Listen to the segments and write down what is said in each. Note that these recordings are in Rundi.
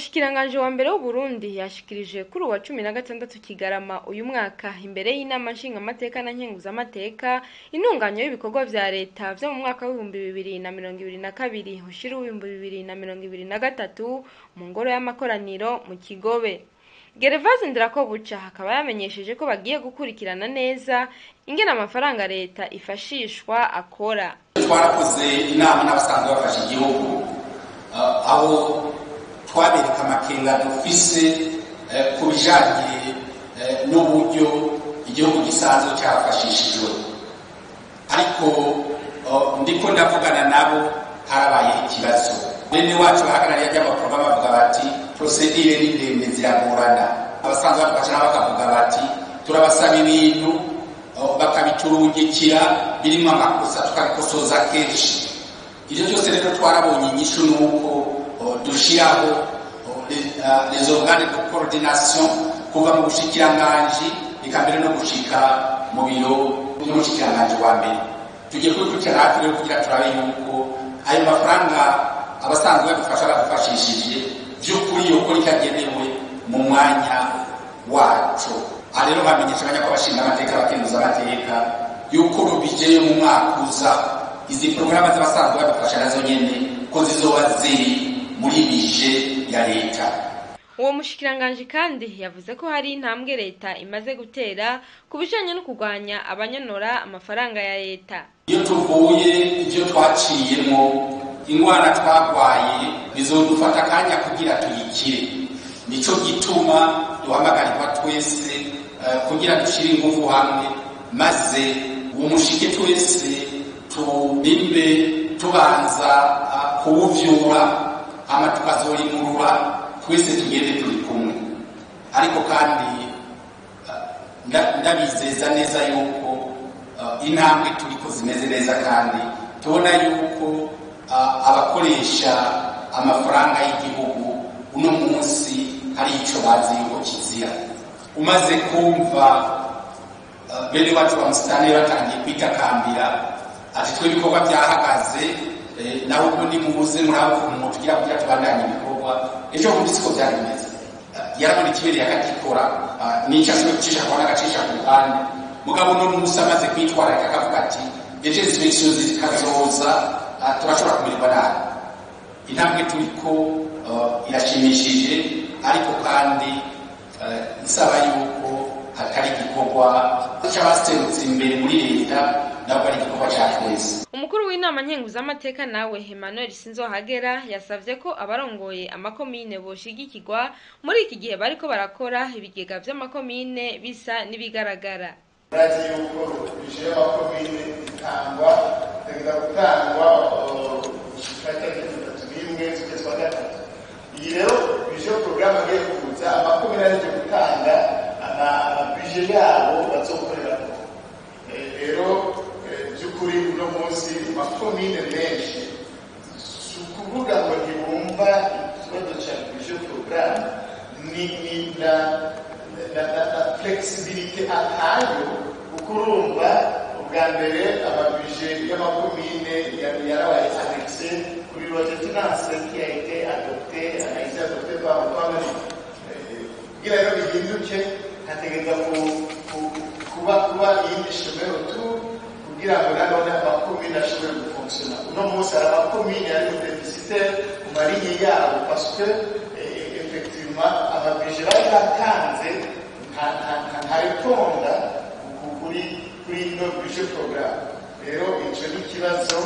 Umushikiranganji wa mbere w'Uburundi yashikirije kuri uwa 16 Kigarama uyu mwaka imbere y'inama nshingamateka na nkenguzamateka intunganyo y'ibikorwa vya leta vyo mu mwaka w'2022 ushira 2023 mu ngoro y'amakoraniro mu Kigobe. Gervase Ndirakobuca akaba yamenyesheje ko bagiye gukurikirana neza ingene amafaranga leta ifashishwa akora. Twarakoze inama n'abasanzwe bafasha igihugu, aho twabereka amakenga dufise ku bijanye n'uburyo igihugu gisanzwe cyafashishijwe, ariko ndiko ndavugana nabo harabaye ikibazo. Bene wacu bahagarariye ry'amaporogaramu bavuga bati procedure ni ndende ziragorana. Abasanzwe badufasha nabo bakavuga bati turabasaba ibintu bakabiturungikira birimo amakosa tukabikosoza kenshi. Ivyo byose rero twarabonye inyishu nuko dushiraho les organes de coordination kuva mu bushikiranganji eka mbere no gushika mu biro by'umushikiranganji wa mbere. Tugiye kubikurikirana hafi rero kugira turabe yuko ayo mafaranga abasanzwe badufasha badufashishije by'ukuri yuko rikagenewe mu mwanya wacu. Aha rero bamenyesha abanyakubashinga amateka abakenguza amateka yuko rubije yo mu mwaka uza izi porogaramu z'abasanzwe badufasha nazo nyene ko zizoba ziri muri bije ya leta. Uwo mushikiranganji kandi yavuze ko hari intambwe leta imaze gutera ku bijanye no kurwanya abanyonora amafaranga ya leta. Iyo tuvuye ivyo twaciyemo, ingwara twagwaye bizodufata akanya kugira tuyikire. Nico gituma duhamagarirwa twese kugira dushire inguvu hamwe, maze uwo mushike twese turimbe tubanza kuwuvyura, hama tukazorimurura twese tugende turi kumwe. Ariko kandi ndabizeza neza yuko intambwe turiko zimeze neza, kandi tubona yuko abakoresha amafaranga y'igihugu uno munsi hari ico bazi yuko kizira. Umaze kumva bene wacu ba musitani batangiye kwitakambira ati twe ibikorwa byahagaze, naho ubu nimuze muravuga tugira kugira tubandanye ibikorwa. Ejo bundi siko byari bimeze, yarabona ikibereye akagikora, n'icyo ashoboye gucisha kubona agacisha ku ruhande. Mugabo none umunsi amaze kwitwararika akavuga ati ejo inspection zikazoza turashobora kumererwa nabi. Intambwe turiko irashimishije, ariko kandi nsaba yuko hatari igikorwa c'abaserutse imbere muri leta, nabwo ari igikorwa ca twese. Umukuru w'inama nkenguzamateka nawe Emmanuel Sinzohagera yasavye ko abarongoye amakomine boshigikirwa muri iki gihe bariko barakora ibigega vy'amakomine bisa n'ibigaragara. Murazi yuko bije y'amakomine itangwa itegeza gutangwa gushika itariki 31 z'ukwezi kwa gatatu. Iyi rero bije porogaramu agiye kuza, amakomine aje gutanga amabije yabo bazokorerako. Rero by'ukuri uno munsi amakomine menshi si ukuvuga ngo ntibumva ikibazo ca bije porogaramu, ni na flexibilité atayo, kuko urumva ubwa mbere amabije y'amakomine yarabaye annexe kuri loi de finances qui a été adoptée, a été adoptée par le Parlement. Kugira rero bihinduke hategereza kuba iyindi chemin autour kugira ngo nanone amakomine ashobore gufonctiona. Uno munsi hari amakomine ari mu déficitaire ku malinye yabo parce que effectivement amabije bari batanze ntareponda kuri ino budget programme. Rero ico ni ikibazo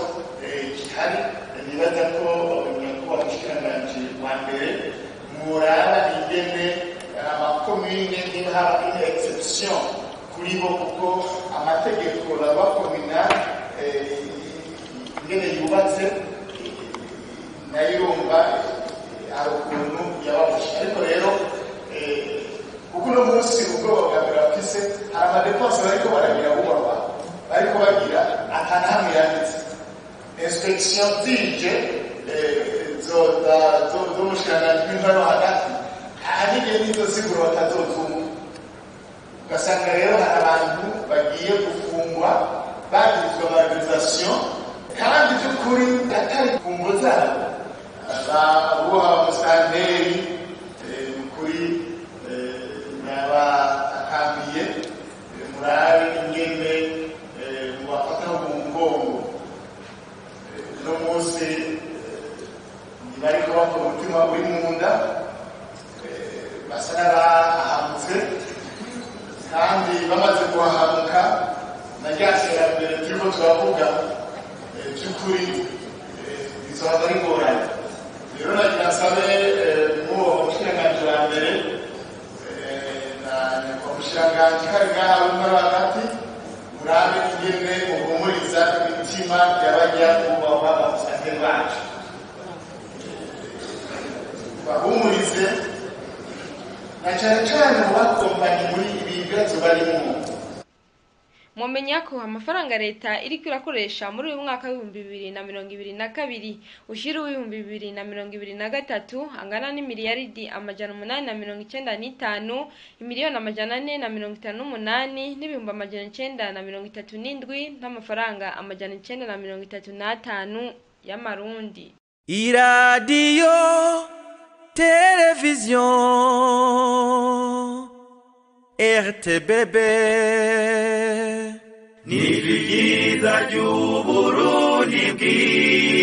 gihari, nibaza ko nyakubahwa mushikiranganji wa mbere muraba ingene amakomine niba haba une exception kuri bo, kuko amategeko la loi communale ingene yubatse nayo urumva hari ukuntu yababusha. Ariko rero kuko uno munsi ubwoba bwa mbere bafise, hari amadepense bariko baragira bubaba bariko bagira atana hamwe yanditse. Inspection zije z'umushikiranganji bw'intwaro hagati, hari igihe n'izo siguro batazozumva, ugasanga rero hari abantu bagiye gufungwa bagirizwa malversation kandi by'ukuri atari ku ngo zabo. Abuha abamusitanteri turavuga by'ukuri bizohava ari ingorane. Rero nagira nsabe mw'uwo mushikiranganji wa mbere na nyakubahwa mushikiranganji kari ngaha w'intara hagati, murabe ingene muhumuriza imitima y'abanyakubahwa bamusitanteri bacu, bahumurize na cane cane mubakompanyi muri ibi bibazo barimwo. Mwomenya ko amafaranga leta iriko irakoresha muri uyu mwaka w'2022 ushira uw'2023 angana n'imiliyaridi 895 458 937 n'amafaranga 935 y'amarundi. Iradiyo televiziyo RTBB ni byiza by'Uburundi bwiza.